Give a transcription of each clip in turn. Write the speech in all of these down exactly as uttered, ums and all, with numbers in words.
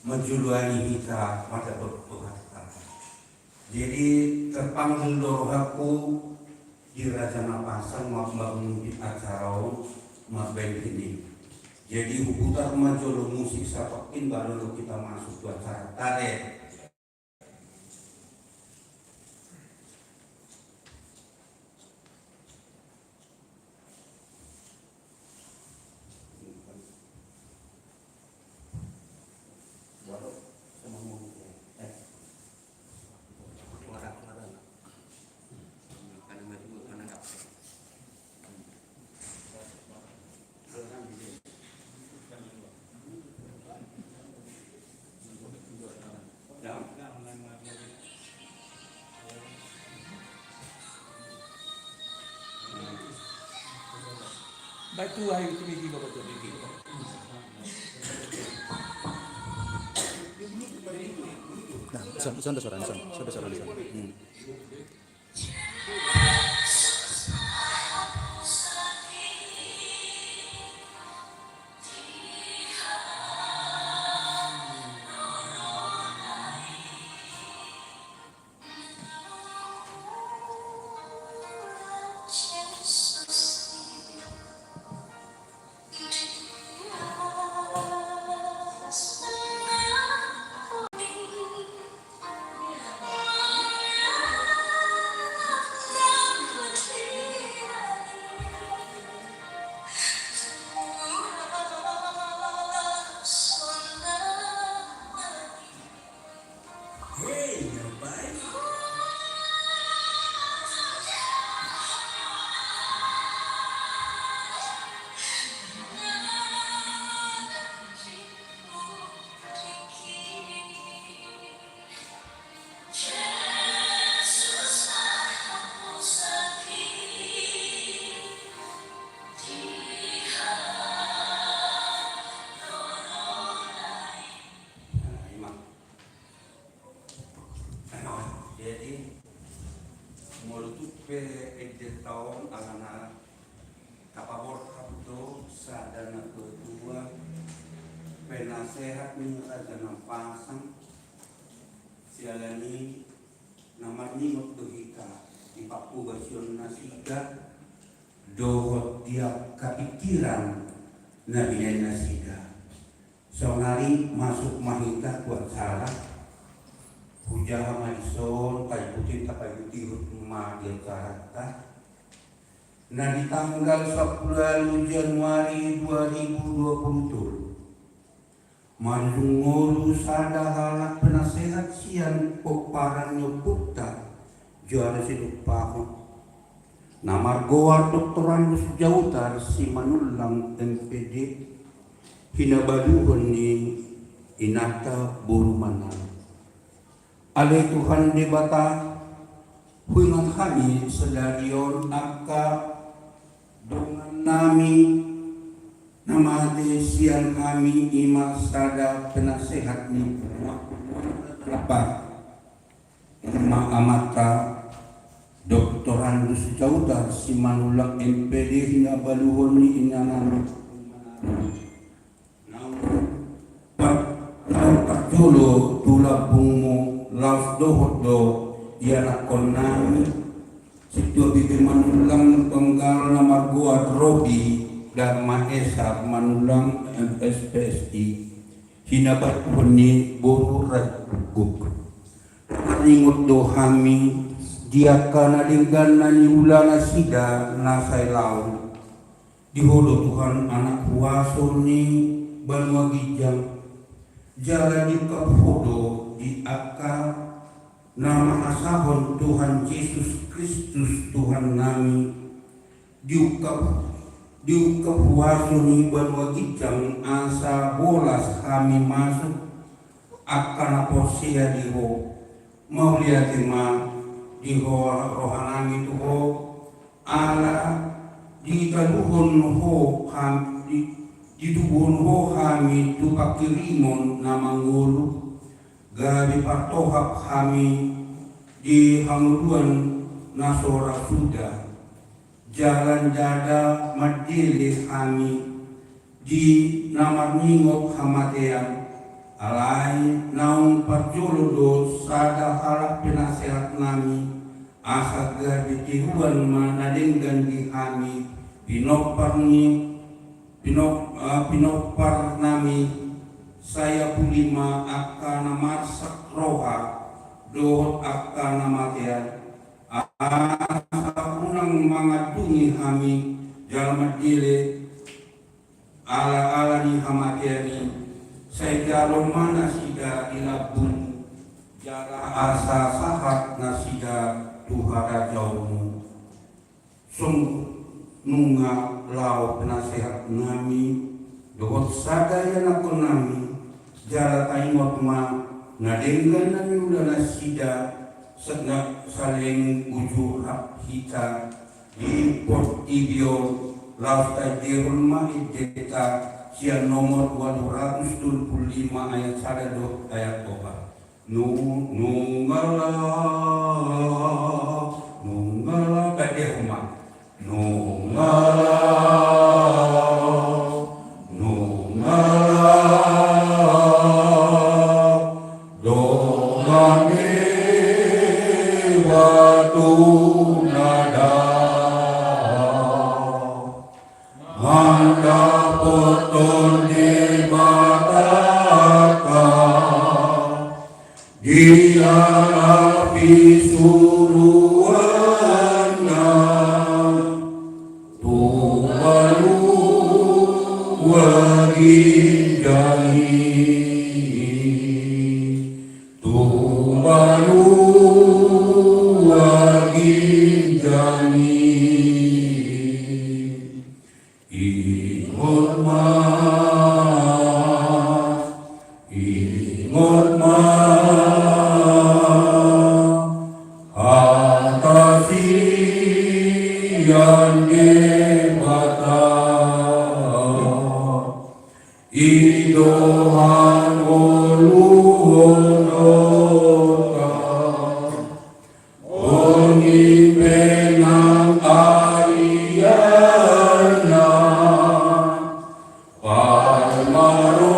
Manjoloani hita mandapot Tuhanta. Jadi terpanggil do rohangku di Raja Nampasang mambangun di acara on mambaen hini. Jadi huputar ma jolo musik satongkin baru hita masuk tu acara. Tade. Baik, tu ayo, tu miki, bapak tu miki. Nah, son, son, suara, son, son, suara, son. Hmm. Jadi molo tung pe ende taon alana tapaborhat do sada na ketua penasehat ni Raja Nampasang, siala ni na marningot do hita di panghobasion nasida dohot di angka pikiran na binaen nasida. Saonari masuk ma hita tu acara. Hujaha ma dison, paihuthon, tapaihutihut ma di acaranta. Na di tanggal sampulu ualu Januari dua ribu dua puluh tolu, marujung ngolu sada halak penasehat sian pomparan ni ompunta, jala sinumpahon, na margoar Doktorandus Jautars Simanullang M P D, hinabaluhon ni inanta boru Manang. Ale Tuhan Debata, huingot hami sadari on angka dongannami na mate sian hami, i ma sada penasehat ni Amanta, i ma amanta Doktorandus Jautars Simanullang M P D, hinabaluhon ni inanami. Naung par-, naung parjolo tu lambungmu laos dohot do ianakkonnami, Sintua Bibi Manullang, tonggal na margoar Robi Darmaesa Manullang, M S P S I, hinabaluhon ni boru Raja Guguk. Marningot do hami di angka na denggan na niula nasida na sai laon. Di Ho do Tuhan, anak huaso ni banua ginjang, jala diungkap Ho do di angka na mangasahon Tuhan Jesus Kristus Tuhannami, diungkap, diungkap huaso ni banua ginjang asa bolas hami masuk angka na porsea di Ho. Mauliate ma di Ho rohanami tu Ho, ala ditaluhon Ho ham-, di-, ditubuhon Ho hami tu pangkirimon na mangolu, gabe partohap hami di hangoluan na so ra suda. Jala ndada mandele hami di na marningot hamatean, Alai naung parjolo do sada halak penasehat nami, asa gabe tiruan ma na denggan di hami, pinompar ni, pinop-, eh, pinompar nami, sai apuli ma angka na marsak roha, dohot angka na matean, asa unang mangandungi hami jala mandele ala-ala ni hamatean i, sai jalo ma nasida di lambungmu, jala asa sahat nasida tu harajaonmu. Songon nunga laho penasehat nami dohot sada ianakhon nami, jala taingot ma na denggan na niula nasida, sa-, na saleleng uju hita di portibi on, laos taendehon ma endenta sian nomor ualu ratus tolu pulu lima ayat sada dohot ayat opat. Nu-, nunga laho, nunga laho, taendehon ma. Nunga laho, nunga laho, dongan Debata na daong mandapothon Debata di ala pisuruanna, tu banua ginjang i, tu banua ginjang i. Ingot ma, ingot ma hata sian Debata, i do hangoluhononta. Oni pe nang arianna, paima ro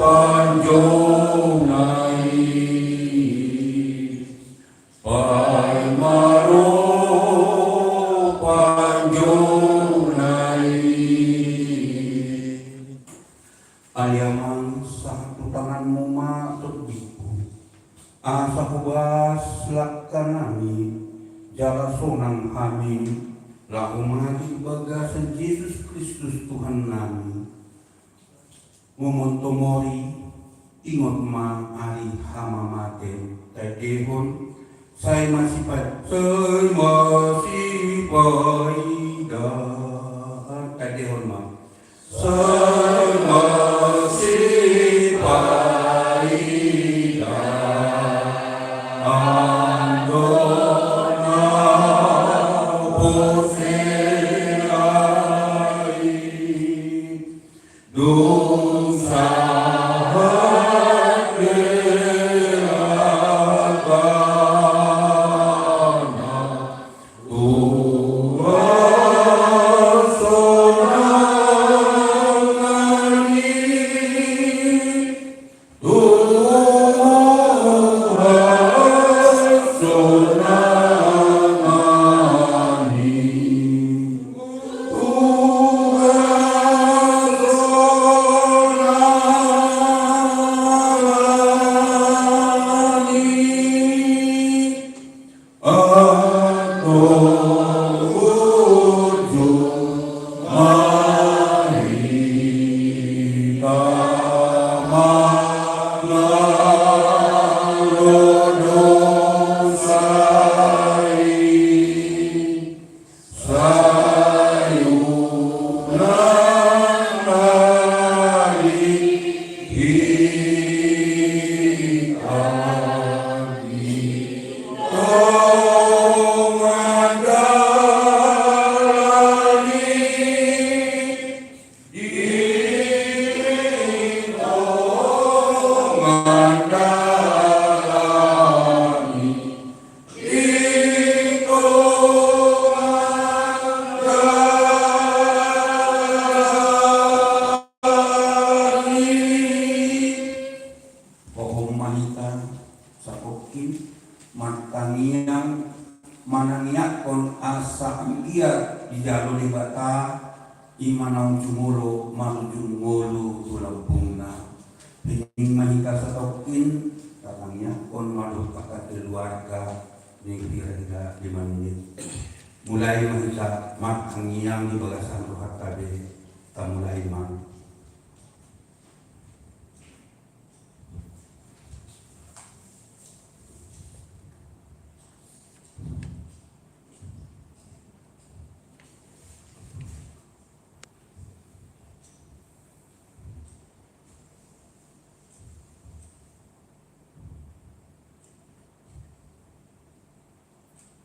panjouonna i, paima ro panjouonna i. Ale Amang, sahat tu tanganmu ma tondingku, asa hobas langkanami, jala sonang hami, laho mate di bagasan Jesus Kristus Tuhannami. Momon tomori, ingot ma ari hamamate, taendehon, sai masipa-, sai masipaida, taendehon ma. Sai masipaida anggo na porsea i, dung sahat be angka na martangiang, manangiangkon asa anggiat dijalo Debata, i ma naung jumolo marujung ngolu tu lambungna. Hening ma hita satongkin, tatangiangkon ma dohot angka keluarga ni hira-hira lima menit. Mulai ma hita martangiang di bagasan rohanta be, tamulai ma.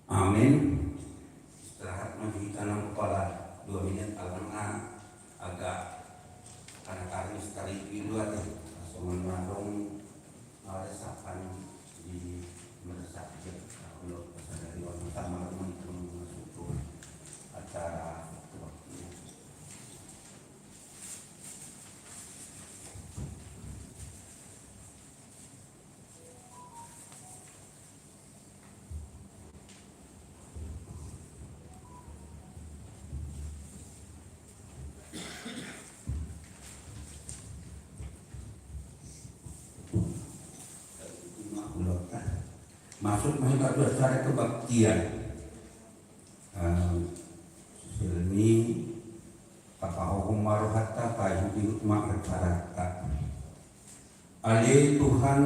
Amin. Istirahat ma di hita nang pola dua menit, alana agak panas-panas tadi dulu ate. Songon na adong resapan di meresak je. Kalau sadari orang sama rumah itu masuk acara waktu-waktunya. Masuk ma hita tu acara kebaktian. Em, sisirni, tapahohom ma rohanta, taihut-ihut ma acaranta. Ale Tuhan,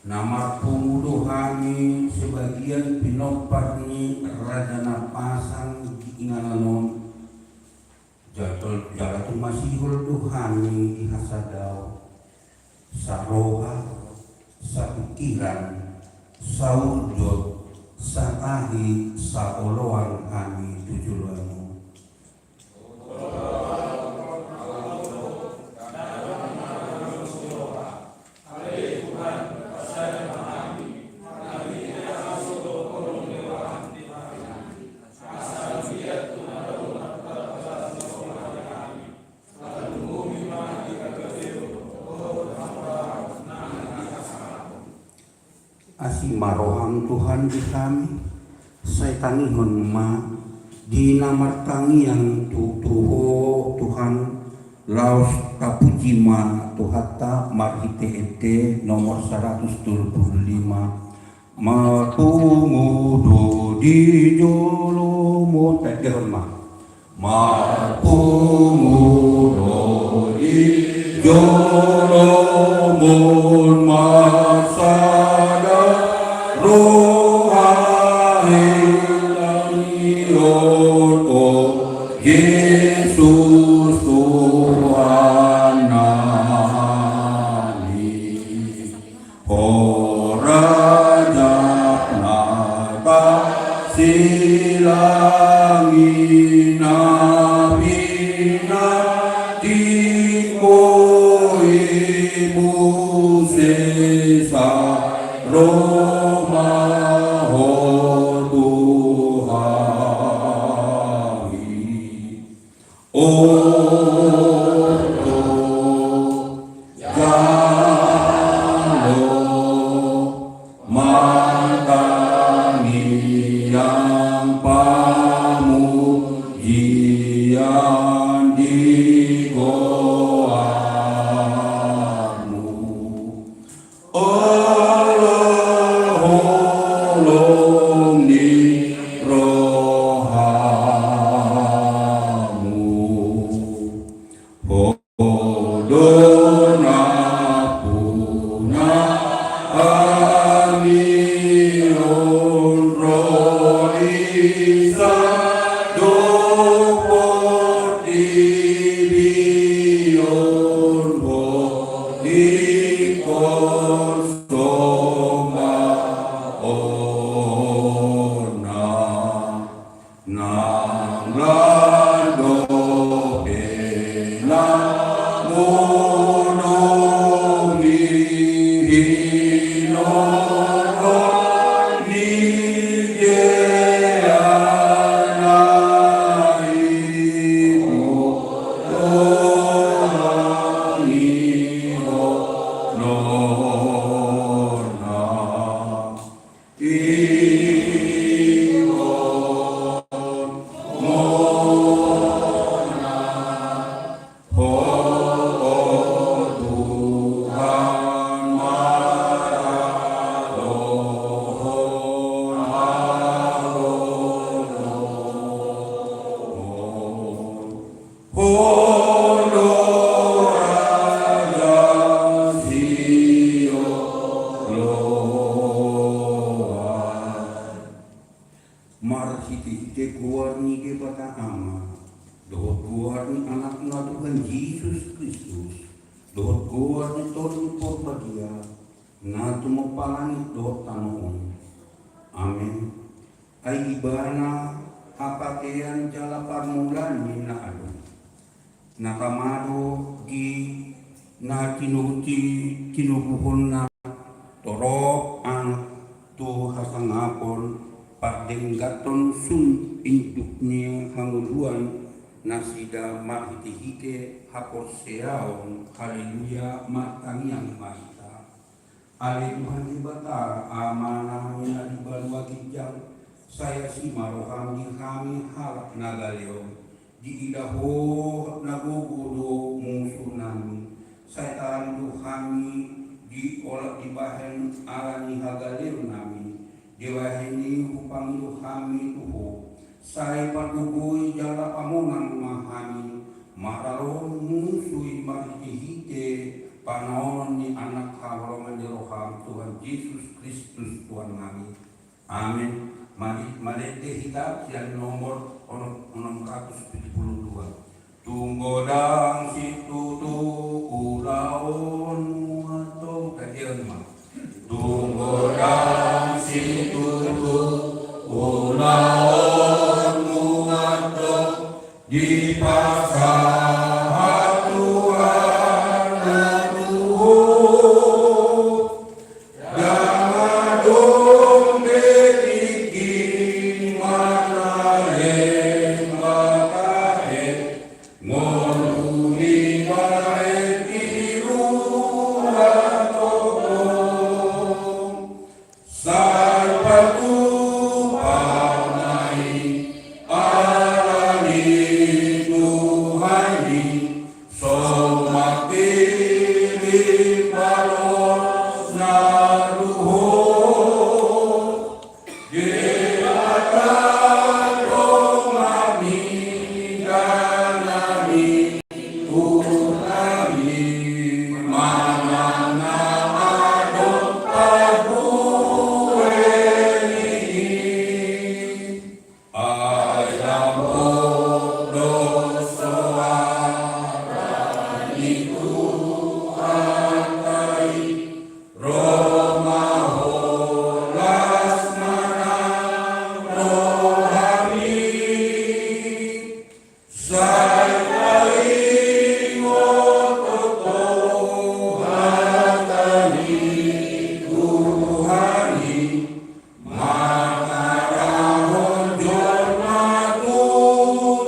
na marpungu do hami sebagian pinompar ni Raja Napasan di inganan on, jala, jala tumasihol do hami di hasadaon, saroha, sapingkiran, saurdot, satahi, saoloan hami tu joloan on. Asi ma roham Tuhan di hami, sai tangihon ma di na martangiang tu, tu Ho Tuhan, laos tapuji ma Tuhanta marhite ende nomor saratus tolu pulu lima. Marpungu do di jolom on, taendehon ma. Marpungu do di jolom on marsada roha, hela ni roha, Jesus Tuhan nami. Ho Raja na tarsilangi, na pinantikhon i muse, sai ro ma Ho tu hami. Oto, jalo ma tangiang pamujian di goarmu. Ala holong ni rohamu, Ho do nampuna hami on, ro di sandok portibi on, Ho ingkon sombaonna. Nang lang dope na modom i, hinoron ni geana i, Ho do hami on. Goar ni Tondi Porbadia, na tumompa langit dohot tano on. Amen. Ai Ibana hapatean jala parmulaan ni na adong. Na tama do di na tinubuhon-, tinubuhonna torop anak tu hasangapon, pardengganon sun induk ni hangoluan nasida marhite-hite haporseaon. Haleluya, martangiang ma hita. Ale Tuhan Debata, Amanami na di banua ginjang, sai asi ma roham di hami halak na gale on. Diida Ho na gogo do musunami, sai talang do hami di olat dibahen ala ni hagaleonnami. Dibahen i hupangido hami tu Ho, sai pagogoi jala pamonang ma hami maralohon musu i marhite-hite panaonon ni Anak haholongan ni roham, Tuhan Jesus Kristus Tuhannami. Amen. Mari, marende hita sian nomor onom, onom ratus pitu pulu dua. Tung godang situtu ulaonmu antong. Tagion ma. Tung godang situtu ulaonmu antong, dipasahat Tuhan na tu Ho. Ndang adong be tingki manang lembah tahe, ngolu ni bahen di ruang tondong. Sai patupa ma i ala ni Tuhan i, somak tingki balosna tu Ho. Debata do marnida nami, Tuhan i manang na adong parbue ni i. Ai dapot do soara ni Tuhanta i, ro ma horas manang rohami. Sai taringot do hata ni Tuhan i, mangarahon jolma tu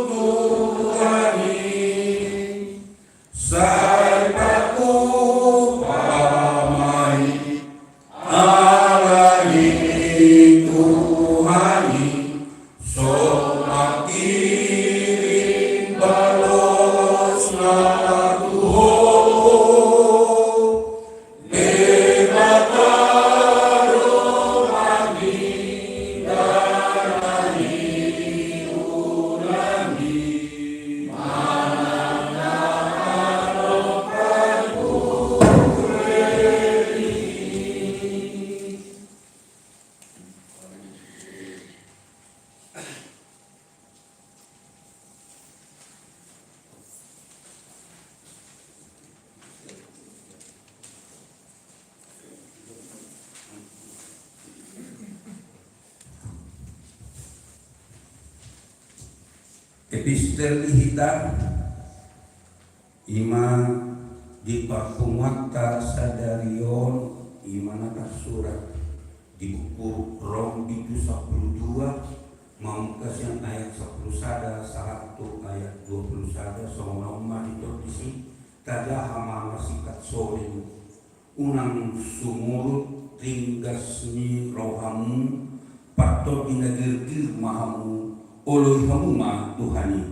Tuhan i. Sai patupa ma i ala ni Tuhan i, somak tingki balosna tu Ho. Debata do marnida nami, Tuhan i manang na adong parbue ni i. Epistel di hita, i ma di parpunguanta sadari on, i ma na tarsurat di buku Rom pitu sampulu dua, mamungka sian ayat sampulu sada sahat tu ayat dua pulu sada, songon on ma didok disi: Tajaha ma na singkat soring, unang sumurut ringgas ni rohamu, partondi na girgir ma hamu, oloi hamu ma Tuhan i.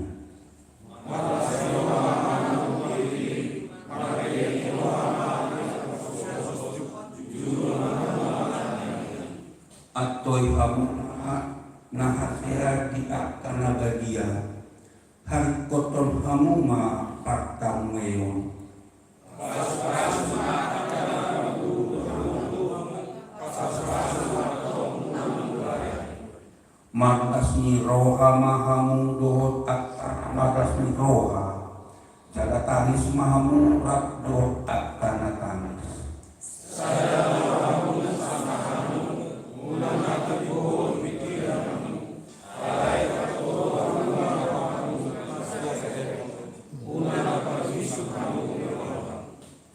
Antoi hamu ma na hasea di angka na badia, haringkothon hamu ma partamueon. Marlas ni roha ma hamu dohot angka na marlas ni roha, jala tangis ma hamu rap dohot angka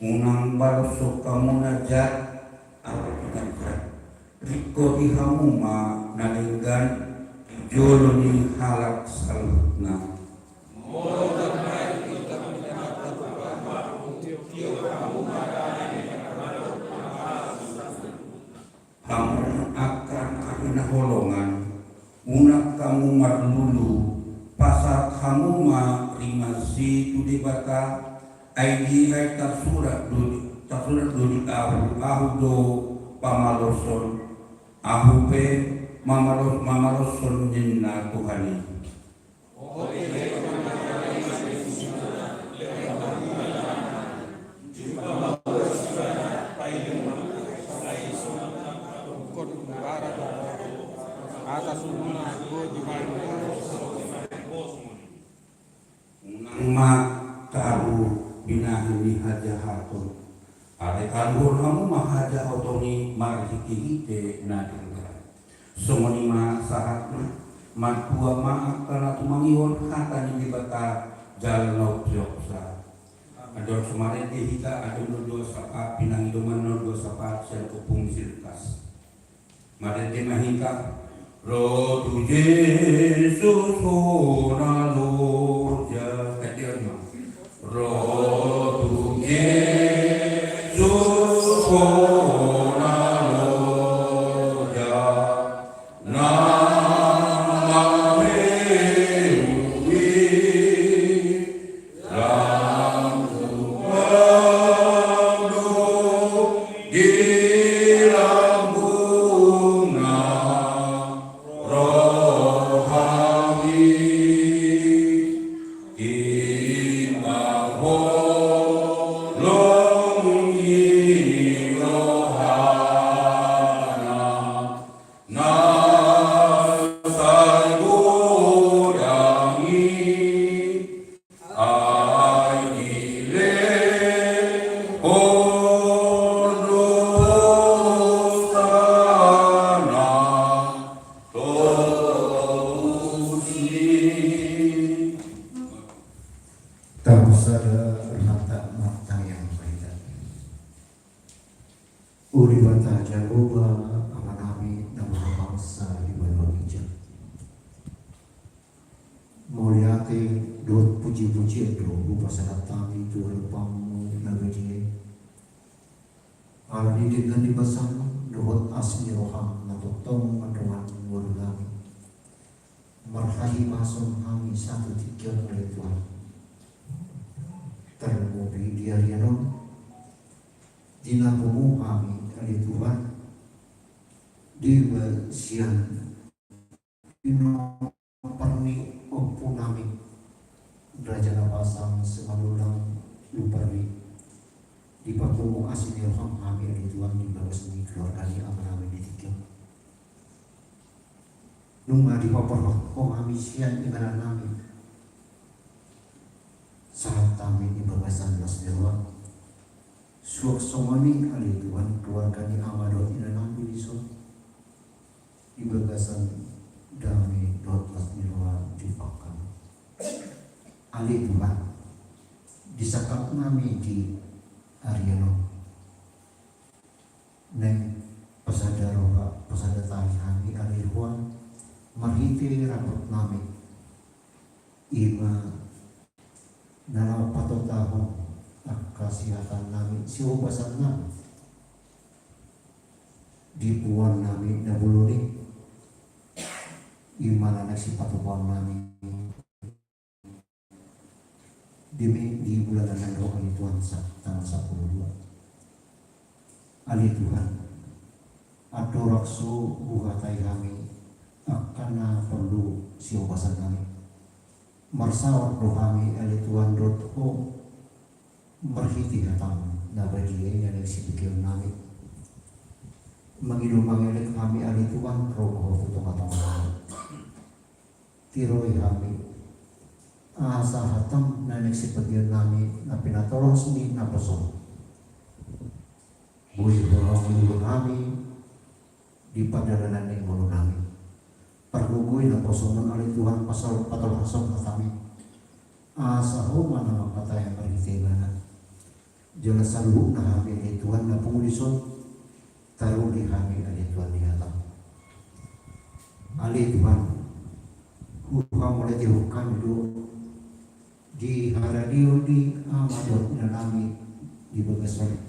Unang baloshon hamu na jat, atau na jat. Ringkoti hamu ma na denggan di jolo ni halak saluhutna. Hamu angka na hinaholongan, unang hamu marlulu, pasahat hamu ma rimas i tu Debata, ai di, ai tarsurat do, tarsurat do di ahu, ahu do pamaloshon, ahu pe mamalos-, mamaloshon ninna Tuhan i. Unang ma taru binahen ni hajahaton. Alai taruhon hamu ma hajahaton i marhitehite na denggan. Songon i ma sahatna, martua ma angka na tumangihon hata ni Debata jala na umpeopsa. Andor so marende hita, adong do dua sapat, pinangidoman na dua sapat sian Ompung Sirkas. Marende ma hita. Ro tu Jesus hona loja. Tadi ma. Ro tu Jesus hona loja. Na mameuli lam tu pado di lambungna rohami. Timbang holong ni rohana. Na sai godang i, ai dilehon dosana tu si. Tamusada rohanta, martangiang ma hita. O Debata Jahowa, Amanami na marhabangsa di banua ginjang. Mauliate dohot pujipujian do hupasahat hami tu adopanMu na badia i. Ala ni denggan ni basaM dohot asi ni rohaM na tongtong mandongani ngolunami. Marhahipason hami sahat tu tingki on ale Tuhan. Tarlumobi di ari on, di na pungu hami ale Tuhan, dibahen sian pinompar ni ompunami Raja Napasang Simanullang Lupari. Dipapungu asi ni rohaM hami ale Tuhan di bagas ni keluarga ni amanami di tingki on. Nunga dipaporhot Ho hami sian inganannami, sahat hami di bagasan las ni roha. Suang songon i ale Tuhan keluarga ni ama dohot inanami dison, di bagasan dame dohot las ni roha jumpang hami. Ale Tuhan, di sangkapnami di ari on, naeng pasada roha, pasada tahi hami ale Tuhan, marhite rapotnami, i ma na laho patotahon angka sihatannami, siobasannami di puonnami na bolon i, i ma na naeng sipatupaonnami di mi-, di bulan na naeng ro ale Tuhan sa-, tanggal sampulu dua. Ale Tuhan, andorang so huhatai hami angka na porlu siobasannami, marsaor do hami ale Tuhan dohot Ho marhite hataM na badia i na naeng sibegeonnami. Mangido mangelek hami ale Tuhan, ro ma Ho tu tongatonganami. Tiroi hami, asa hataM na naeng sibegeonnami na pinatolos ni naposoM boi holong ni hami di pardalanan ni ngolunami. Pargogoi naposoM on ale Tuhan, pasal patolhashon hataMi, asa Ho ma na mangkatai marhite ibana. Jala saluhutna hami ale Tuhan na pungu dison, taruli hami ale Tuhan di hataM. Ale Tuhan, huhamauliatehon hami do di haradeon ni ama dohot inanami di bagasan on,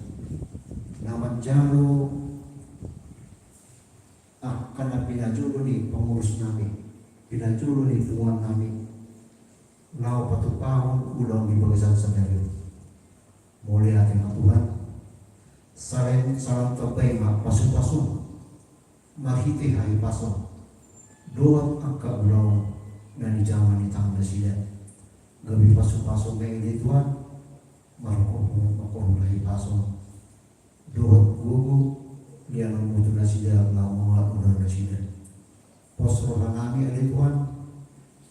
na manjalo angka na pinajolo ni pangurusnami, pinajolo ni punguannami, laho patupahon ulaon di bagasan sadari on. Mauliate ma Tuhan. Sala-, salam tambai ma pasupasu marhite hahipason dohot angka ulaon na nijama ni tangan nasida. Gabe pasupasu ma i ale Tuhan, marhorhon, marhorhon hahipason dohot gogo, lean ma tu nasida laho mangalap ulaon nasida. Pos rohanami ale Tuhan,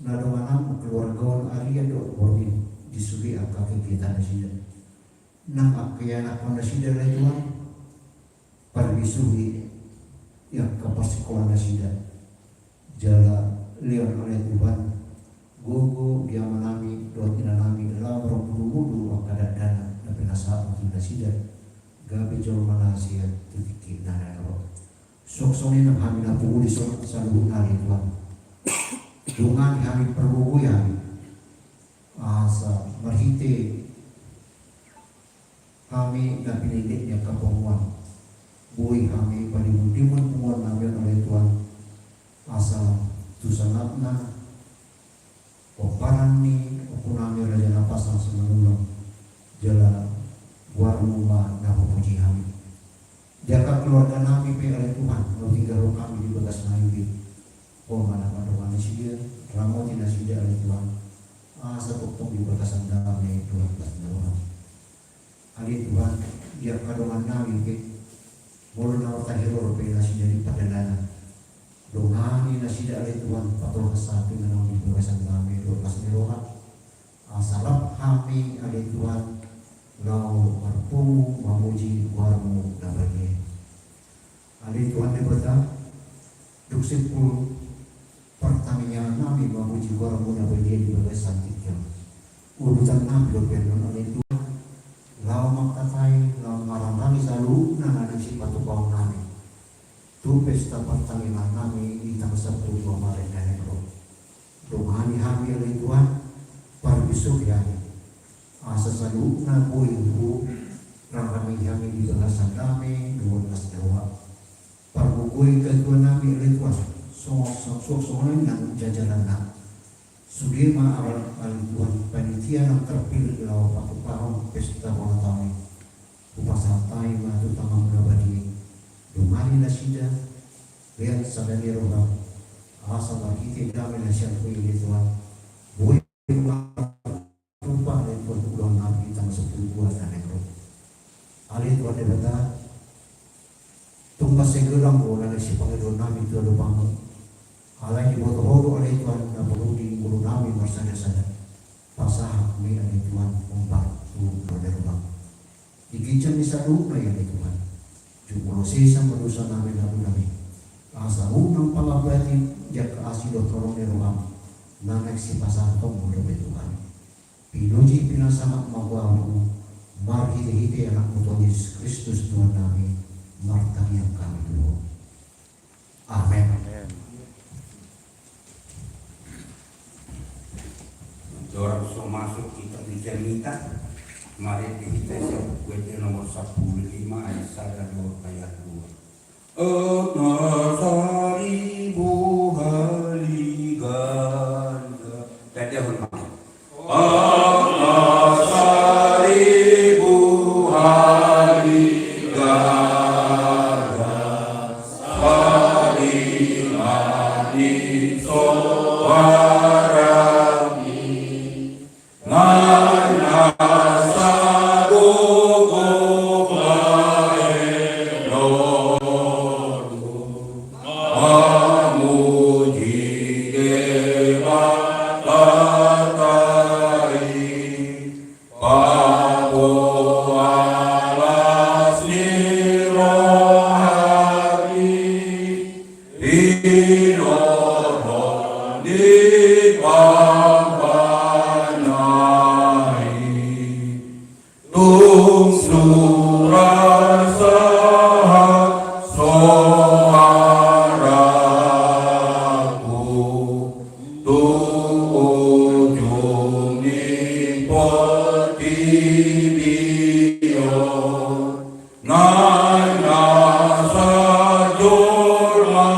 na dongananmu keluarga on, ari dohot borngin, di sude angka kegiatan nasida. Nang angka ianakhon nasida ale Tuhan, parbisuhi i angka parsikolaan nasida. Jala lean ale Tuhan gogo di amanami dohot inanami laho marmudu-mudu angka dakdanak na pinasahat tu nasida, gabe jolma na siat tu tingki na naeng ro. Suang songon i nang hami na pungu dison saluhutna ale Tuhan. Dongani hami, pargogoi hami, asa marhite hami na pinillit ni angka punguan, boi hami padimun-dimun punguannami on ale Tuhan, asa tu sangapna pomparan ni ompunami Raja Napas na so manulak, jala goarmu ma na hupuji hami. Di angka keluarganami pe ale Tuhan, na hutinggalhon hami di bagas na uli, Ho ma na mandongani nasida, ramoti nasida ale Tuhan, asa tongtong di bagasan dame dohot las ni roha. Ale Tuhan, di angka dongannami pe, molo na martahi roro pe nasida di pardalanan, dongani nasida ale Tuhan, patolhas hami na di bagasan dame dohot las ni roha. Asa rap hami ale Tuhan, laho marpungu mamuji goarmu na badia i. Ale Tuhan Debata, dung simpul partangiangan nami mamuji goarmu na badia i di bagasan tingki on, udutan nami dope annon ale Tuhan, laho mangkatai, laho mangarangi saluhutna na naeng sipatupaon nami tu pesta partangiangan nami di tanggal sampulu dua Maret na naeng ro. Dongani hami ale Tuhan, parbisuhi hami, asa saluhutna boi hurangi hami di bagasan dame dohot las ni roha. Pargogoi hatuaonnami ale Tuhan, songon, songon, songon i nang jajalanna. Sude ma ale Tuhan panitia na terpilih laho patupahon pesta bona taon i. Hupasahat hami ma tu tanganmu na badia i. Dongani nasida, lean sada ni roha, asa marhite dame na sian Ho i ale Tuhan, boi martupa ale Tuhan ulaon nami di tanggal sampulu dua na naeng ro. Ale Tuhan Debata, tung mansai godang do na naeng sipangidoan nami tu adopanmu. Alai diboto Ho do ale Tuhan na porlu di ngolu nami marsada-sada. Pasahat ma i ale Tuhan hombar tu ulaon ni roham. Di ginjang ni saluhutna i ale Tuhan, jumolo sesa ma dosa nami na umbahen i, asa unang pangabati di angka asi dohot holong ni roham na naeng sipasahatonmu dope Tuhan. Pinuji pinasahat ma goarmu, marhite-hite Anakmu Tuhan Jesus Kristus Tuhan nami, martangiang hami tu Ho. Amen. Amen. Andorang so masuk hita tu jamita, mari hita siap buat nomor sampulu lima ayat sada dohot ayat dua. Angka saribu hali ganda. Tadi aku Angka saribu hali ganda, sari manis soarami, ngai na sagogo bahenonku. Naina sajolma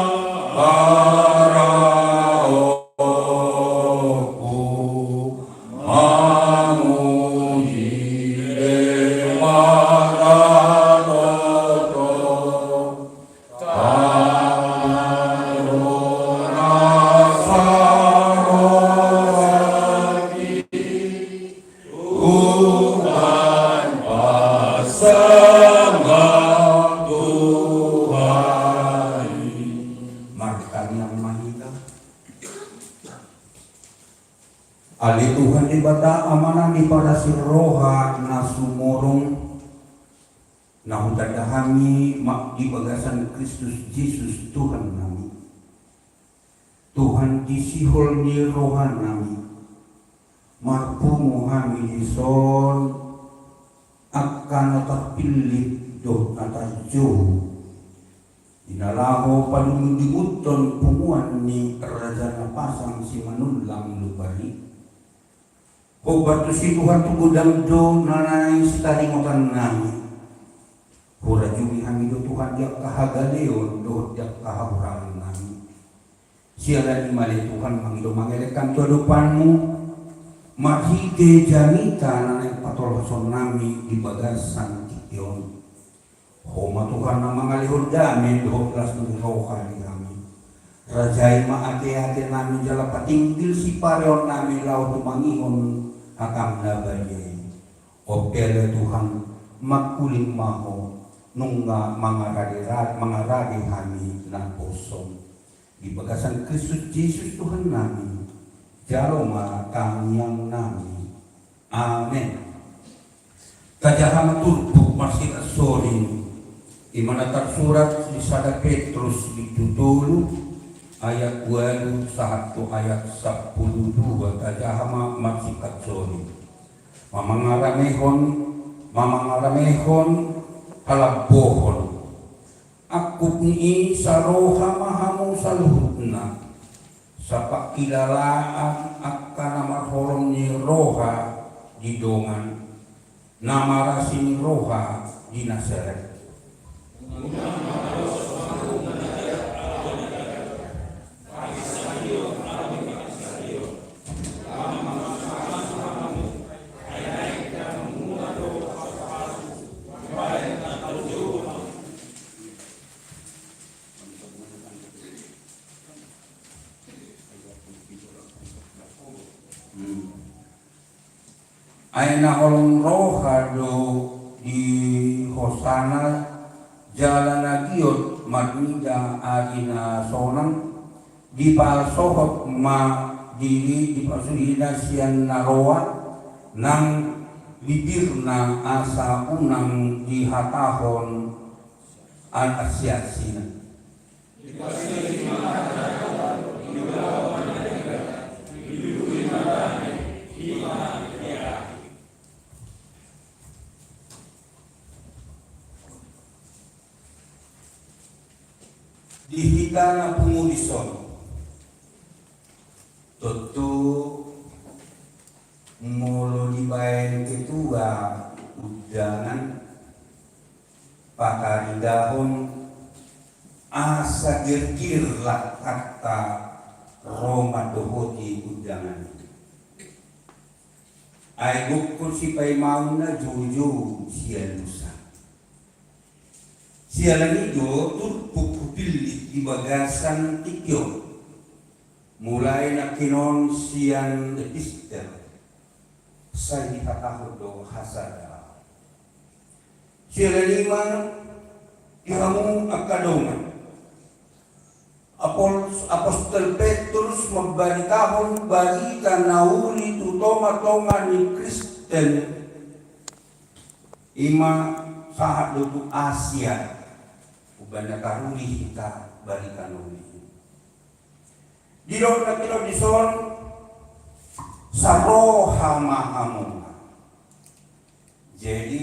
haraopku mamuji Debata toto. Tano na saroaki Tuhan pasangap Tuhan. Martangiang ma hita. Ale Tuhan Debata, Amanami parasi roha na sumurung, na hutanda hami ma di bagasan Kristus Jesus Tuhannami. Tuhan, di sihol ni rohanami, marpungu hami dison angka na tarpillit dohot na tarjou, di na laho padunduduthon punguan ni Raja Napasang Simanullang Lupari. Hombar tusi, Tuhan, tu godang do na naeng sitaringotannami. Hurajumi hami do, Tuhan, di angka hagaleon dohot di angka hahurangannami. Siala ni i ma, ale Tuhan, mangido mangelek hami tu adopanmu marhite jamita na naeng patolhasonnami di bagasan tingki on. Ho ma, Tuhan, na mangalehon dame dohot las ni roha di hami. Rajai ma ateatenami jala patinggil sipareonnami laho tumangihon hataM na badia i. On pe, ale Tuhan, mangkuling ma Ho nunga mangarade ra-, mangarade hami naposo. Di bagasan Kristus Jesus Tuhannami, jalo ma tangiangnami. Amen. Tajaha ma turpuk marsirat sorin, i ma na tarsurat di sada Petrus bindu tolu ayat ualu sahat tu ayat sampulu dua. Tajaha ma marsirat sorin. Mamangaramehon, mamangaramehon halambohon. Angkup ni i saroha ma hamu saluhutna, sapangkilalaan angka na marholong ni roha di dongan, na marasi ni roha di na serep. Hmm. Ai na holong roha do di hosana jala na giot marnida ari na sonang, dipasohot ma diri, dipasudina sian na roa nang bibirna asa unang dihatahon an-, ansiansina. Di hita na pungu dison, tontu molo dibaen ketua undangan, pataridahon asa girgir langkanta ro mandohoti undangan i. Ai gokhon sipaimaonna joujou sialusan. Siala ni i do turpuk hupillit di bagasan tingki on. Mulai nangkin on sian epistel, sai dihatahon do hasada. Siala ni i ma di hamu angka dongan. Apol-, Apostel Petrus mambaritahon barita na uli tu tongatonga ni Kristen, i ma sahat do tu Asia, umbahen na taruli hita barita na uli i. Didok nangkin on dison, saroha ma hamu. Jadi,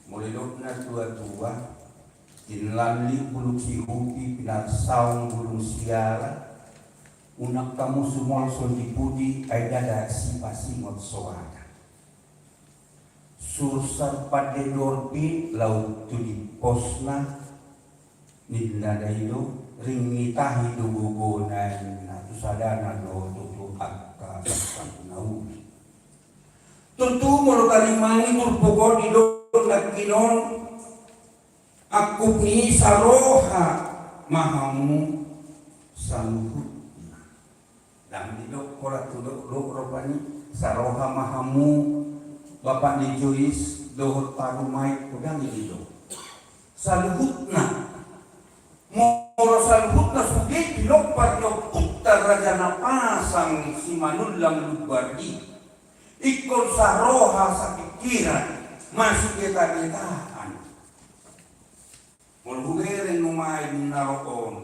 molo didok natuatua, tinallik bulung sihupi, pinarsaung bulung siala, unang hamu sumolso di pudi, ai ndada sipasingot soara. Sursar pande dorpi laut tu di posna, ninna da i do, ring ni tahi do gogona, ninna, tu sadana do tu, tu angka sangkap na uli. Tontu molo tarimangi turpuk on, didok nangkin on, angkup ni saroha ma hamu saluhutna. Ndang didok holan tudok do rupani, saroha ma hamu bapa ni Jois dohot parumaenku, ndang didok. Saluhutna. Molo saluhutna sude pinomparna ompunta Raja Napasang Simanullang Lumbar i. Ingkon saroha sapingkiran, masibetabetaan. Molo hubereng nuaeng na ro on,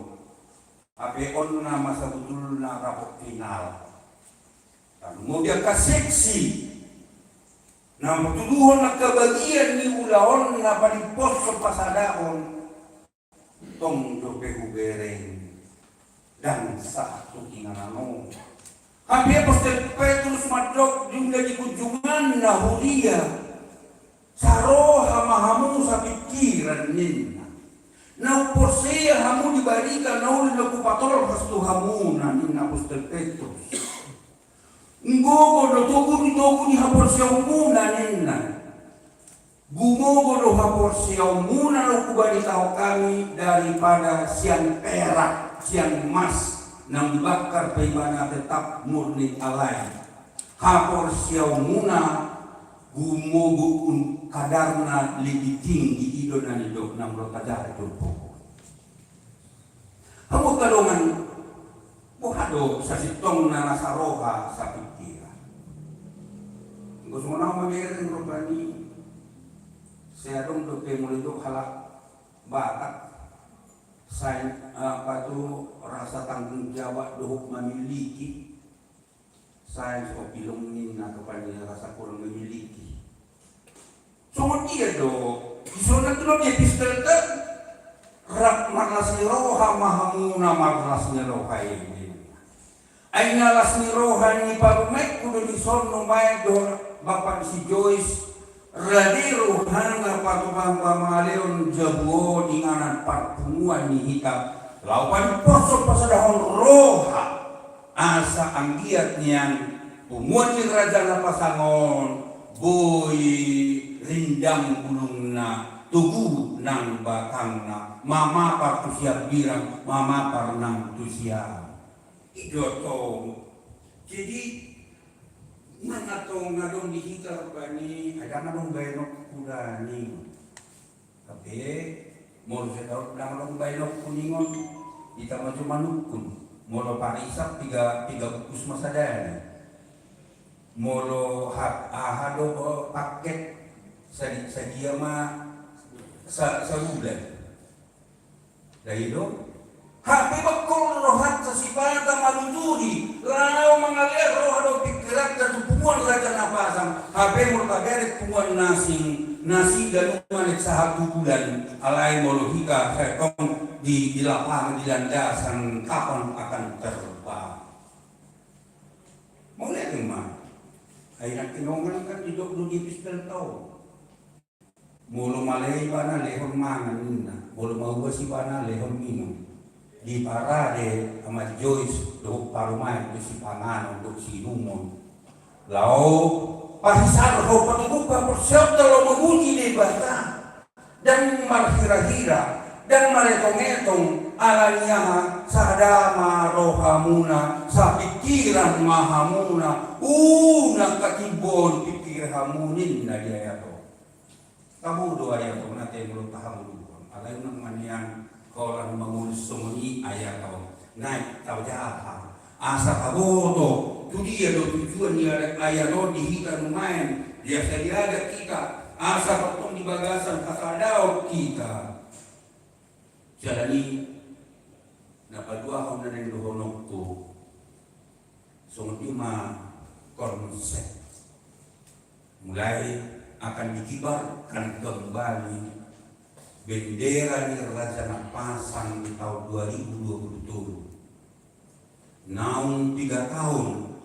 hape on nama sabutulna rapot final. Lalu molo di angka seksi na matuduhon angka bagian ni ulaon na paling poso pasadahon, tong dope hubereng, ndang sahat tu inganan on. Hape apostel Petrus mandok di ulaon ni kunjunganna huria, saroha ma hamu sapingkiran, ninna. Na umporsea hamu di barita na uli na hupatolhas tu hamuna, ninna apostel Petrus. Gogo do togu ni, togu ni haporseaonmuna, ninna. Gumogo do haporseaonmuna na hubaritahon hami daripada sian perak, sian emas, naung dibakar pe ibana tetap murni, alai haporseaonmuna gumogo, kadarna lebih tinggi, i do na nidok na molo tajaha tu pokok. Hamu angka dongan, boha do sasintongna na saroha sapingkiran? Anggo songon ahu mamereng rupani, sai adong dope molo didok halak Batak, sai, eh, apa tu, rasa tanggung jawab dohot memiliki. Sai so pilung ninna kepada rasa kurang memiliki. Songon dia do, dison na tulang dia pistol kan, rap marlas ni roha ma hamuna marlas ni roha i. Ai na las ni roha ni parumaenku do dison nuaeng do, bapa ni si Jois, rade rohana paturang pamaleon jabu on inganan parpunguan ni hita, laho paling poso pasadahon roha. Asa anggiat nian punguan ni Raja Napasang on boi rindang bulungna, togu nang batangna, mamapar tu siambirang, mamapar nang tu siamun. I do tong. Jadi, manang tong adong di hita rupani, ai ndang adong baenonku da ninna. Hape molo sai tahu ndang adong baenonku ningon, hita ma jo manungkun. Molo parisap piga, piga bungkus ma sadana. Molo ha-, aha do, o, paket, sadi-, sadia ma sa-, sabulan. Dai do. Hape bangkol rohanta sipata maluturi, laho mangalean roha dohot pingkiranta tu punguan Raja Napasang. Hape molo taberek punguan na asing, nasida nunga naeng sahat tu bulan, alai molo hita sai tong di, di lapangan, di landasan, kapan akan terbang? Mauliate ma. Ai nangkin on kan didok do di epistel tau. Molo male ibana lehon mangan ninna, molo mauas ibana lehon minum. Diparade ama Jois dohot parumaen do sipanganon dohot siinumon. Laho pahisarhon, patubuhon haporseaonta laho mamuji Debata. Ndang marhirahira, ndang maretongetong, alani aha, sada ma rohamuna, sapingkiran ma hamuna, unang hatimbohon pingkir hamu ninna di ayat on. Tabo do ayat on ate molo tahamuduhon, alai unang ma nian holan mangolu songon i ayat on. Naeng tajaha asa taboto tu dia do tujuan ni ayat on di hita nuaeng, di asa diadat hita, asa tongtong di bagasan hasadaon hita. Jala ni na paduahon na naeng dohononku. Songon i ma konsep. Mulai akan dikibarkan kembali bendera ni Raja Napasang di tahun dua ribu dua puluh tolu. Naung piga tahun,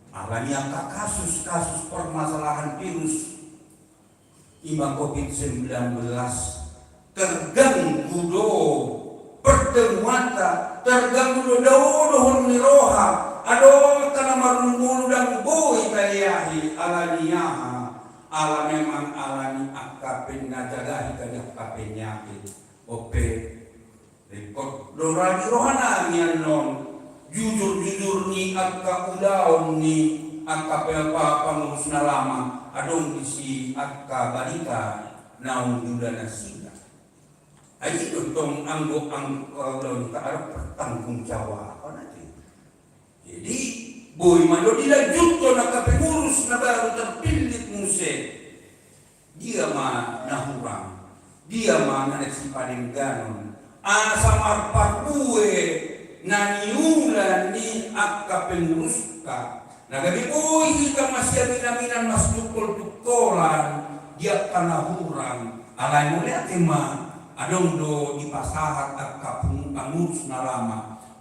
alani angka kasus-kasus permasalahan virus Ima covid sembilan belas, terganggu do pertemuanta, terganggu do daodohon ni roha, adong angka na marmulu, ndang boi taleahi. Ala ni aha? Ala memang ala ni angka pe na jagahi tadi angka penyakit. Ope, ripot do ra di rohanami annon jujur-jujur ni angka ulaon ni angka pe-, pa-, pangurus na lama, adong disi angka barita naung diula nasida. Ai i do tong anggo, anggo ulaonta adong pertanggung jawaban ate. Jadi boi ma do dilanjuthon angka pengurus na baru terpilih muse. Dia ma na hurang, dia ma na naeng sipadengganon, asa marparbue na niula ni angka pengurusta. Na gabe boi hita masiaminaminan, masitungkoltungkolan di angka na hurang. Alai mauliate ma, adong do dipasahat angka pung-, pangurus na lama.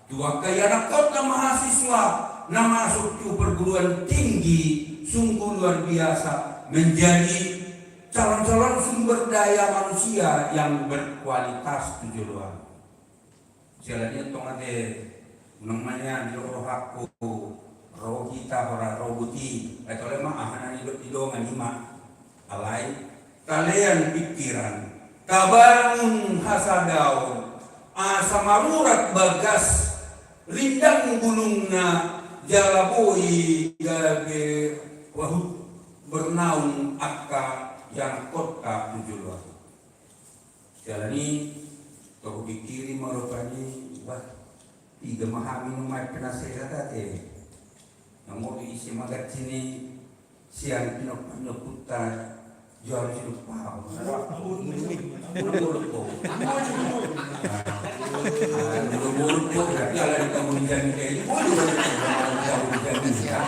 Tu angka ianakhonta mahasiswa na masuk tu perguruan tinggi, sungguh luar biasa, menjadi calon-calon sumber daya manusia yang berkualitas tu joloan. Siala ni antong ate, unang ma nian di rohangku, ro hita hora ro buti, ai tole ma aha na nidok di dongan i ma. Alai, talean pikiran, tabangun hasadaon, asa marurat bagas, rindang bulungna, jala boi gabe wahut bernaung angka ianakhonta tu joloan. Siala ni, tong hupikiri ma rupani, bah, piga ma hami nuaeng penasehat ate. Nunga ise ma ganti ni sian pinompar ni ompunta, jo harus lupa. Molo molo po, berarti ala di kamu di jamin kayak ini, boleh, boleh, kamu di jamin ya.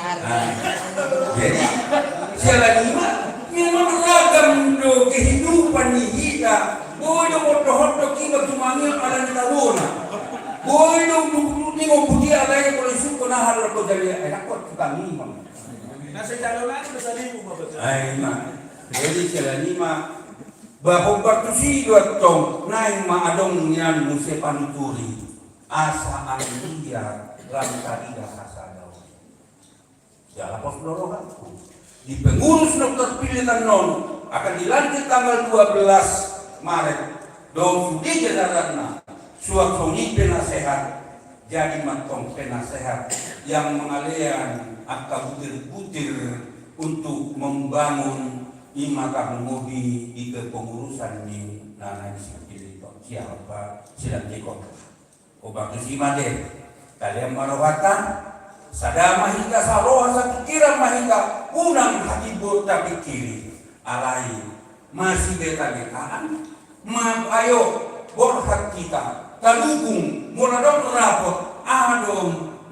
Nah, jadi siala ni ma, memang ragam do kehidupan ni hita. Boi do mondok-ondok iba tumangion ala ni tabona. Boi do dukduk ni ngompu dia alai kalau isuko na hal ko jadi enak ko tukang imam. Nasa calon aja bisa ribu bapak. Ai ma. Jadi siala ni ma, bah hombar tusi do antong, naeng ma adong nian muse panuturi. Asa anggiat lam tarida hasadaon. Jala pos do rohangku, di pengurus na terpilih annon, akan dilantik tanggal dua belas Maret, dohot sude jajaranna, suang songon i penasehat, jadi ma antong penasehat yang mangalean angka butir-butir untuk membangun i ma tarlumobi di kepengurusan ni na naeng sipilih on, siapa silantik on. Hombar tusi ma ate, talean ma rohanta, sada ma hita, saroha sapikiran ma hita, unang hatimbot tapikiri. Alai, masibetabeta ma, ayo, borhat hita, tadukung, molo adong rapot, aha do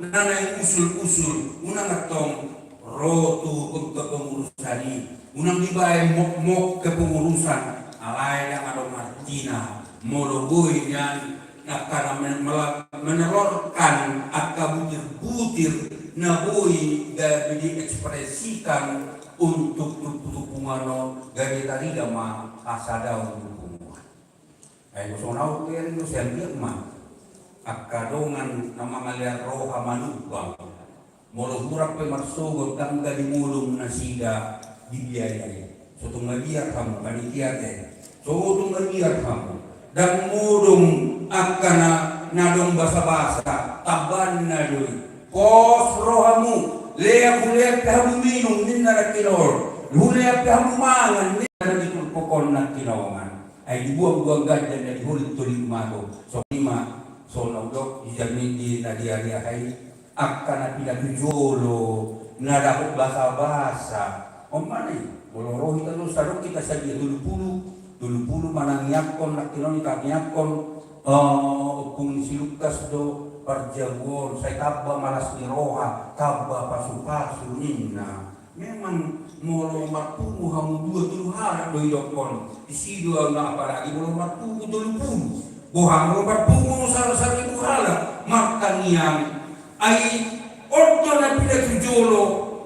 na naeng usul-usul, unang antong ro tu kepengurusan i, unang dibaen mokmok kepengurusan, alai ndang adong artina, molo boi nian angka na men-, mela-, menelurkan angka butir-butir na boi gabe diekspresikan untuk tumpu-tumpungan on, gabe tarida ma hasadaon tu punguan. Ai songon au hubereng do sian dia ma angka dongan na mangalean roha manumbang. Molo hurang pe marsogot, ndang gabe modom nasida dibiayai. So tung mabiar hamu panitia ate. So tung mabiar hamu. Ndang modom angka na, na adong basa-basa, tambanna do i. Pos rohamu, lean, hulean pe hamu minum ninna nangkin on. Hulean pe hamu mangan ninna di turpuk on nangkin on. Ai dibuang-buang ganjang na diholit-holit ma do. Songon i ma, songon na hudok, dijamin di na di ari-ari angka na pinatujolo, na dapot basa-basa. On ma i, molo ro hita do, sadok hita sadia tolu pulu, tolu pulu manangiangkon, nangkin on i tangiangkon, eh, ompung ni si Lukas do parjabu on, sai tamba ma las ni roha, tamba pasu-pasu ninna. Memang molo marpungu hamu dua tolu halak do idokkon, disi do na apalagi molo marpungu tolu pulu. Boha molo marpungu sada saribu halak martangiang. Ai on do na pinatujolo,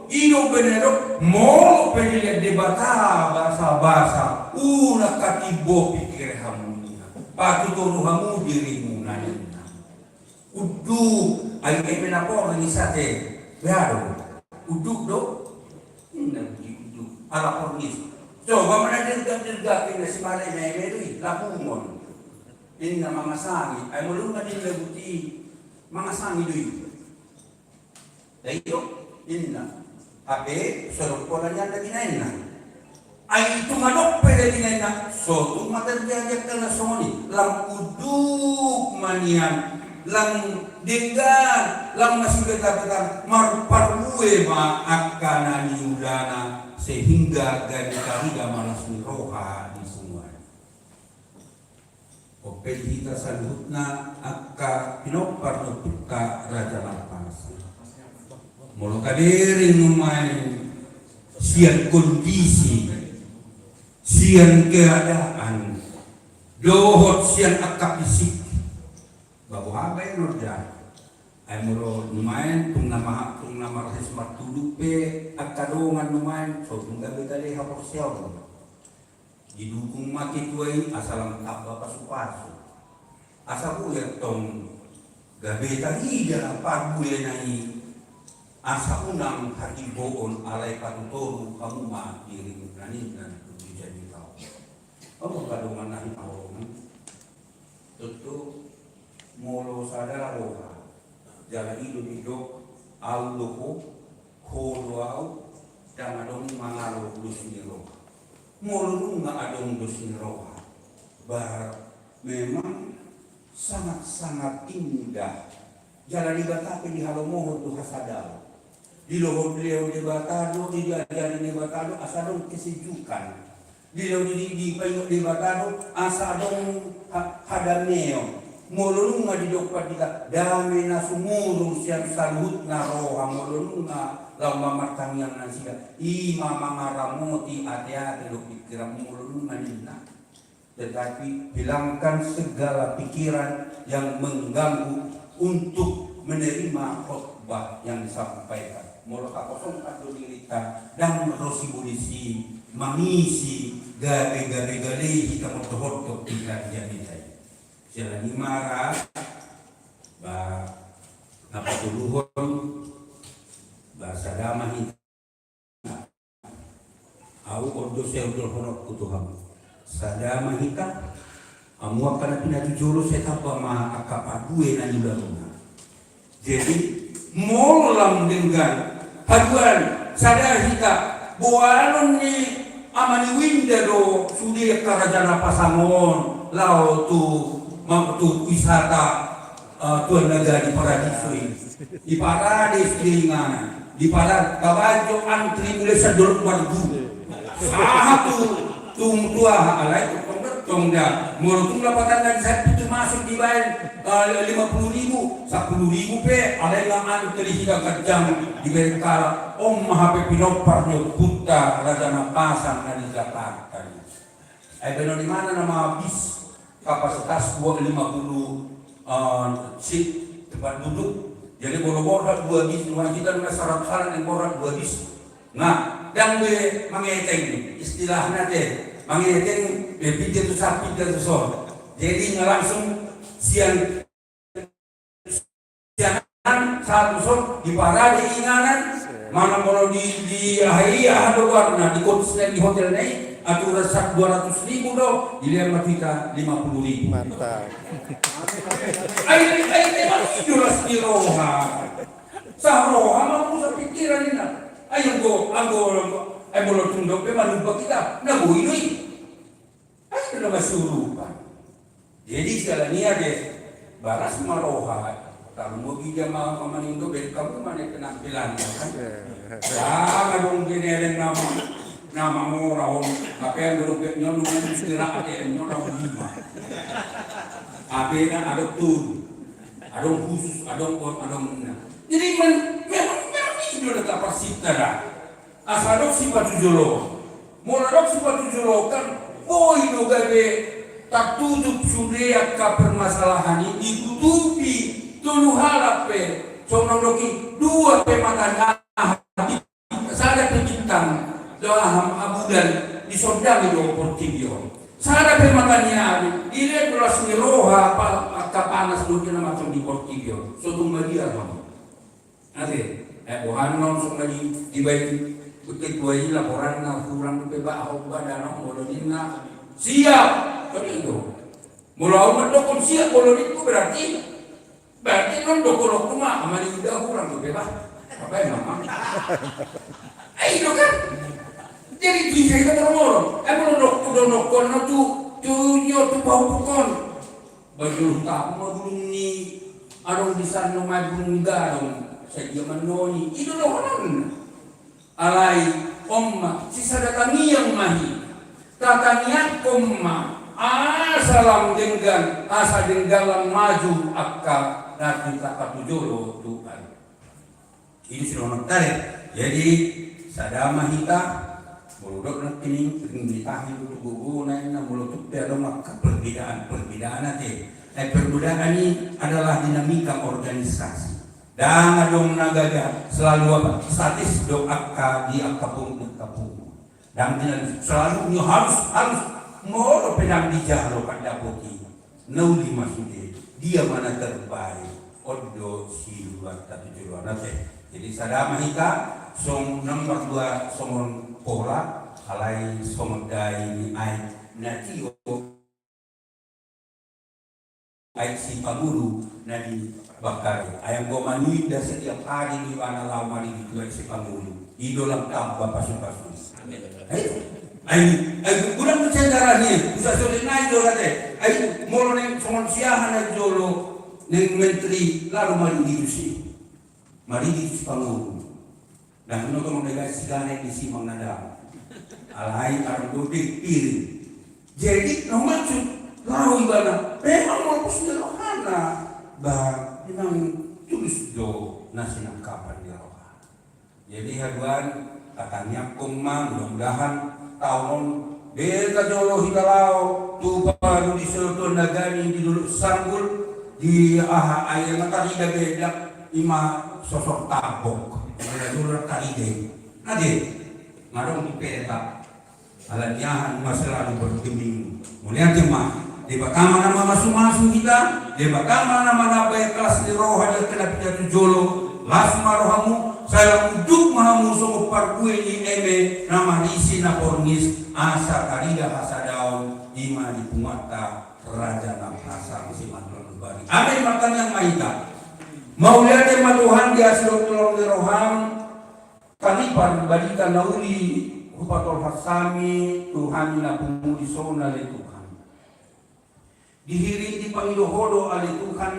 I do umbahen na didok, molo pe dilehon Debata basabasa, unang hatimbo pingkiri hamu nian, patutoru hamu dirimuna ninna. Unduk, ai eme na porngis ate, bea do. Unduk do? Ninna, unduk. Ala porngis. Coba ma na dirgap-dirgap, ninna, si male na eme do i, lapungon. Ninna mangasangi, ai molo nunga dilehon buti, mangasangi do i. Ai do, ninna. Hape, so dok pola nian da binaenna. Ai tung adong pe da binaenna, so tung ma terjadi angka na songon i, lam unduk ma nian, lam denggan, lam masibeta-beta, marparbue ma angka na niulana, sehingga gabe tarida ma las ni roha di sumuan. Onpe di hita saluhutna angka pinompar ni ompunta Raja Nampasa. Molo tabereng nuaeng sian kondisi, sian keadaan, dohot sian angka fisik, ba boha baen on da. Ai molo nuaeng tung na maha, tung na marhis martudu pe angka dongan nuaeng, so tung gabe tale haporseaon. Didukung ma ketua i asa lam tamba pasu-pasu. Asa boi antong gabe tarida parbue na i, asa unang hatimboon alai patutoru hamu ma dirimuna ninna tu di jadi tau. Ahu angka dongan na hinaholongan. Tontu molo sada roha, jala i do didok, ahu do ho, ho do ahu, ndang adong mangalo dos ni roha. Molo nunga adong dos ni roha, ba memang sangat-sangat indah. Jala Debata pe dihalomohon do hasadaon. Dilehon, dilehon Debata do, diajari Debata do asa adong kesejukan. Dilehon di, di, dipaingot Debata do asa adong ha-, hadameon. Molo nunga didok pandita, dame na sumurung sian saluhutna roha, molo nunga laho mamartangiang nasida, i ma mangaramoti ate-ate dohot pingkiran molo nunga ninna. Tetapi hilangkan segala pikiran yang mengganggu untuk menerima khotbah yang disampaikan. Molo takosongkan do dirita, ndang ro sibolis i mangisi gabe-gabe gale hita, molo dohot hita di jamita i. Siala ni i ma ra, ba, na patoluhon, ba, sada ma hita. Ahu on do sai hundolhononku tu hamu. Sada ma hita, hamu angka na pinatujolo sai tamba ma angka parbue na niulamuna. Jadi, molo lam denggan haduan, sada hita, boanon ni ama ni Winda do sude angka Raja Nampasa on laho tu, ma-, tu wisata. Ah, tuan na jadi paradiso i. Diparade sude inganan. Diparade, tabaen jo antri mulai sian Dolok Margu. Sahat tu, tu, tu aha, alai tong da, tong da. Molo tung lapatan na di samping tu masuk dibaen, ah, lima puluh ribu, sapuluh ribu pe, alai nga antri hita ganjang dibereng halak. On ma hape pinompar ni ompunta Raja Nampasa na di Jakarta i. Ai baenon imana nama bis kapasitas dua lima puluh, eh, seat, tempat duduk. Jadi molo borhat dua bis, nuaeng hita nunga saratus halak naeng borhat dua bis. Nah, ndang be mangeteng, istilahna te, mangeteng, be pinggir tu son, pinggir tu son. Jadi nga langsung sian Sian satu son, diparade inganan, manang molo di, di aha i, aha do goarna, di coach na i, di hotel na i, aturan sat dua ratus ribu do, dilehon ma tu hita lima puluh ribu. Mantap. Ai, ai, ai, memang i do las ni roha. Saroha ma, muse pikiran ninna. Ai anggo, anggo, anggo, ai molo tung dok pe manumpak hita, na boi do i. Ai do na masurupan. Jadi siala ni i ate, baras ma roha. Tarlumobi dia ma, ma mangindo, bereng hamu ma na penampilan, kan? Ya, adong genereng nama, nama mora on. Tapi yang dulu pe nyon, nyon istirahat ya, nyon nama lima. Tapi na adong tuh, adong khusus, adong on, adong na. Jadi men-, memang, memang i do na taparsita da. Asa adong sipatujoloan. Molo adong sipatujoloan, boi do gabe tartutup sude angka permasalahan i, ditutupi. Tolu halak pe, songon na hudok i, dua pe mata ni aha, di abudan, disondangi do portibi on. Sada pe mata ni ari, dilehon do las ni roha, angka panas dohot na mate di portibi on. So tung mabiar hamu. Ate, eh, boha annon songon na dibaen ketua i laporanna, hurang dope bah ahu badan on, molo ninna siap. Kan i do. Molo ahu mandokkon siap, molo ningku berarti, berarti non dokkon ma, ama ni uda hurang dope bah. Apa ya mama? Eh, i do kan. Jadi bisa kita moro-moro. Eh, molo dokkon, dokkon na tu, tu nyo tu pahupukon. Bajul tahu ma bulung ni adong di sana ma bulung ni gadong, sadia manoni, i do dohonon. Alai on ma, sisada tangiang ma hita. Tatangiangkon ma, asa lam denggan, asa denggan lam maju angka na hita patujolo Tuhan. I do sidohononta. Jadi, sada ma hita, molo dok nangkining, ring ni tahi do tu gogo, na inna molo tung pe adong angka perbedaan-perbedaan ate. Eh, perbedaan i adalah dinamika organisasi. Ndang adong na gaga, selalu apa? Statis do angka di angka pungu, angka pungu. Ndang di selalu nyo harus, harus. Molo pe ndang dijalo pandapot i, na uli ma sude, dia ma na terbaik. On do siluat tatu joloan ate. Jadi sada ma hita, song nomor dua songon pola, alai songon dai ni aek na tio. Aek Sipangulu na di Bakar. Ai anggo manuinda setiap hari do ibana laho maridi tu Aek Sipangulu. I do lam tamba pasu-pasu. Amin. Ai, ai, ai, godang do cara ni, usa sore nai do ate. Ai, molo naeng songon siaha na jolo, naeng menteri, lalu maridi tusi. Maridi tu Sipangulu. Ndang na tong na gabe sigana di Simang Nada. Alai adong do di piring. Jadi na maksud, laho ibana, memang molo pos ni rohana, ba, memang tulus do na sinangkapan ni roha. Jadi haduan, tatangiangkon ma, mudah-mudahan taon on, beta jolo hita laho tu parpudi soloton na gabe di Dolok Sanggul, di aha, aek na tarida beda, ima sosor tabok. Ima na jolo tarida i. Ate, ngadong di peta. Ala ni aha, ima selalu bergeming. Mauliate ma. Debata ma na mamasu-masu hita, Debata ma na manambai las ni roha di angka na pitu jolo, las ma rohamu, sai lam unduk ma hamu songon parbue ni eme na marisi na porngis, asa tarida hasadaon, ima di punguanta Raja Nabasam Simanjuntak Bari. Amin, martangiang ma hita. Mauliate ma Tuhan di asi dohot holong ni roham, taripar barita na uli hupatolhas hami tu hami na pungu dison ale Tuhan. Dihirim dipangido Ho do ale Tuhan,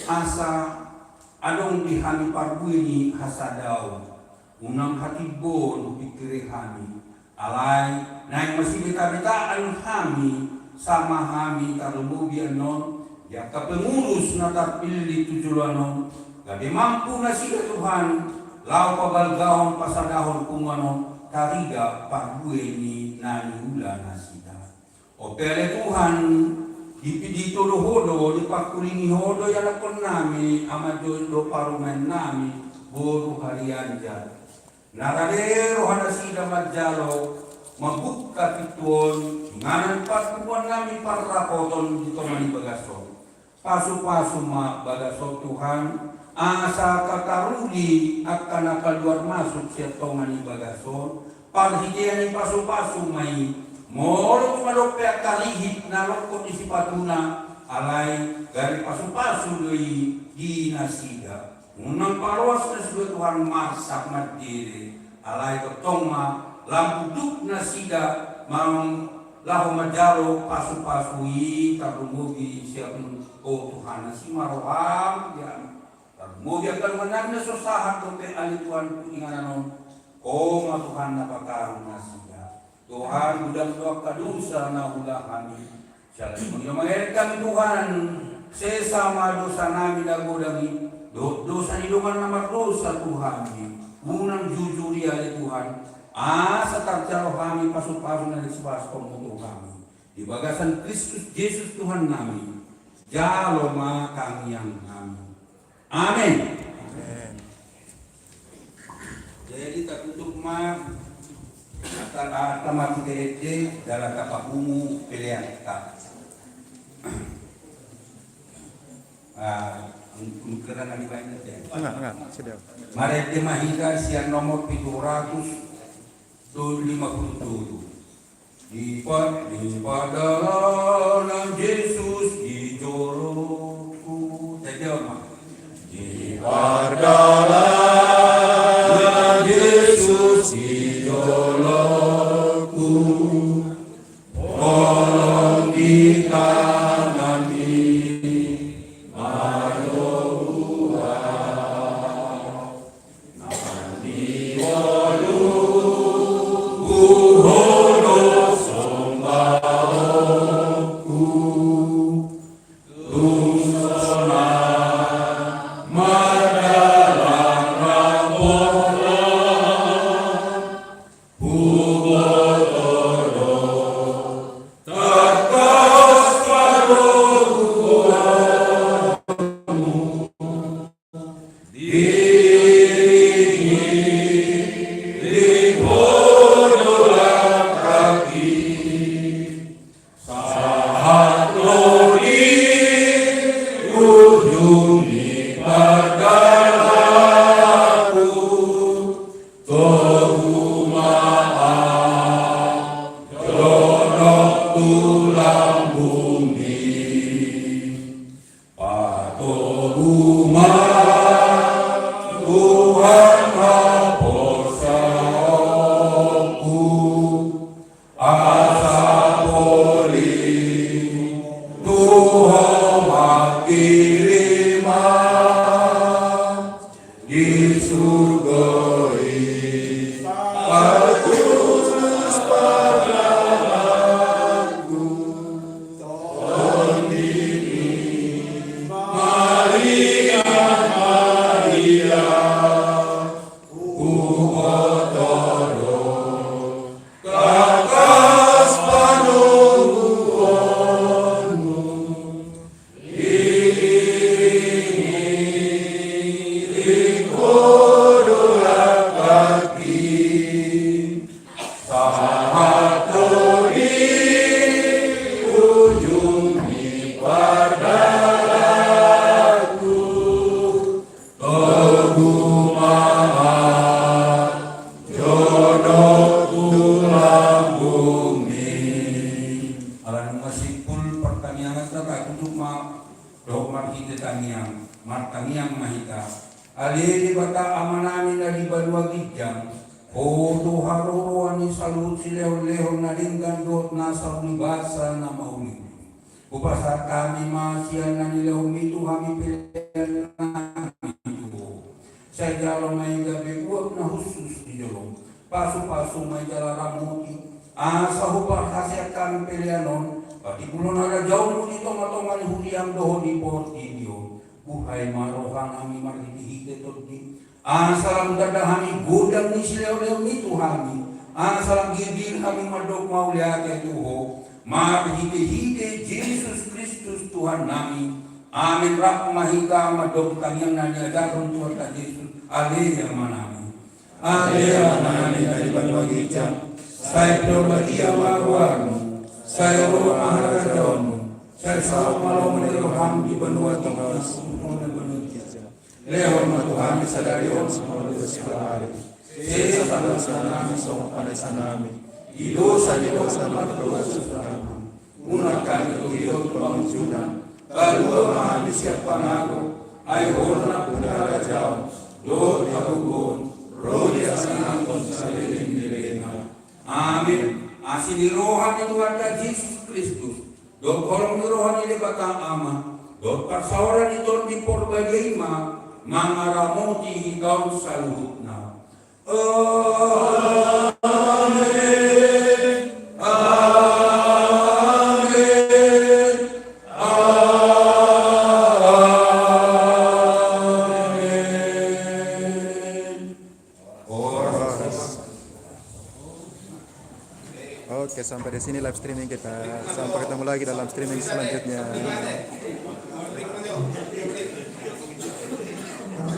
asa adong di hami parbue ni hasadaon, unang hatimboon hupingkiri hami. Alai, naeng masibetabeta hami, sama hami tarlumobi annon, di angka pengurus na tarpillit tu joloan on, gabe mampu nasida Tuhan, laho pabalgahon pasadahon punguan on, tarida parbue ni na niula nasida. Ope ale Tuhan, dipidito do Ho do, dipangkulingi Ho do ianakkon nami, ama jo do parumaen nami, boru Harianja. Na rade roha nasida manjalo, mambuka pintu on, inganan parpunguan nami parrapoton di tonga ni bagas on. Pasu-pasu ma bagas on Tuhan, asa tataruli angka na kaluar masuk sian tonga ni bagas on, parhitean ni pasu-pasu ma i, molo tung adong pe angka rihit na longkot di sipatuna, alai gari pasu-pasu do i di nasida. Unang paloas nasida Tuhan marsak mandele, alai tongtong ma lam unduk nasida, ma laho manjalo pasu-pasu i tarlumobi sian Ho Tuhan, asi ma roham di hami. Tarlumobi angka dongan nami na so sahat dope ale Tuhan tu inganan on, Ho ma Tuhan na pakaru nasida. Tuhan, godang do angka dosa na huula hami. Siala ni mangihut mangelek hami Tuhan, sesa ma dosa nami na godang i, dohot dosa ni dongan na mardosa tu hami. Unang jujur i ale Tuhan, asa tarjalo hami pasu-pasu na nisipasu-pasu Ho tu hami. Di bagasan Kristus Jesus Tuhan nami, jalo ma tangiang nami. Amin. Amin. Jadi tatutup ma Taat ma tu Debata jala tapapungu peleanta. Ah, nukeran na dibaen te. Enggak, enggak, sudah. Marende ma hita sian nomor pitu ratus lima puluh tolu. Di pa-, di pardalanan Jesus di joloku. Jadi apa? Di pardalanan Jesus di joloku. Holong di tanganmi, manoguhon. Sahat ro di ujung ni pardalanan, togu ma ahu jonok tu lambungmi. Patogu ma Tuhan haporseaonku, asa pola tu Ho mangkirim ahu di surgo i, partutus pardalananku. Tondimi Maria, Maria, huboto do tangkas panungkuonmu. Iring-iring Ho do langkatki, sahat ro di ujung ni pardalanan. Togu ma ahu jonok tu lambungmi. Ala nunga simpul partangiangan, tatutup ma dohot marhite tangiang, martangiang ma hita. Ale Debata Amanami na di banua ginjang, Ho do haroroan ni saluhut silehon-lehon na denggan dohot na saur ni basa na mauliuliu. Hupasahat hami ma sian na nilehonmi tu hami pelean nami tu Ho. Sai jalo ma i gabe uap na hushus di jolom. Pasupasu ma i jala ramoti, asa huparhaseang hami pelean on, patimbulhon harajaonmu di tonga-tonga ni huriam dohot di portibi on. Buhai ma rohanami marhite-hite Tondim, asa lam tanda hami godang ni silehon-lehonmi tu hami, asa lam girgir hami mandok mauliate tu Ho, marhite-hite Jesus Kristus Tuhannami. Amen. Rap ma hita mandok tangiang na niajarhon Tuhanta Jesus. Ale Amanami. Ale Amanami na di banua ginjang, sai pinarbadia ma goarmu, sai ro ma harajaonmu, sai saut ma lomo ni roham di banua tonga on songon na di banua ginjang. Lehon ma tu hami sadari on sipanganon nami siala ari. Sesa ma pangalaosionami songon panesanami di dosa ni dongan na mardosa tu hami. Unang hami togihon tu pangunjunan, palua ma hami sian pangago, ai Ho do nampuna harajaon dohot hagogoon, ro di hasangapon saleleng ni lelengna. Amen. Asi ni roha ni Tuhanta Jesus Kristus, dohot holong ni roha ni Debata Ama, dohot parsaoran ni Tondi Porbadia i ma mangaramoti hita on saluhutna. Amen. Amen. Amen. Horas. Oke, sampai di sini live streaming kita. Sampai ketemu lagi dalam streaming selanjutnya.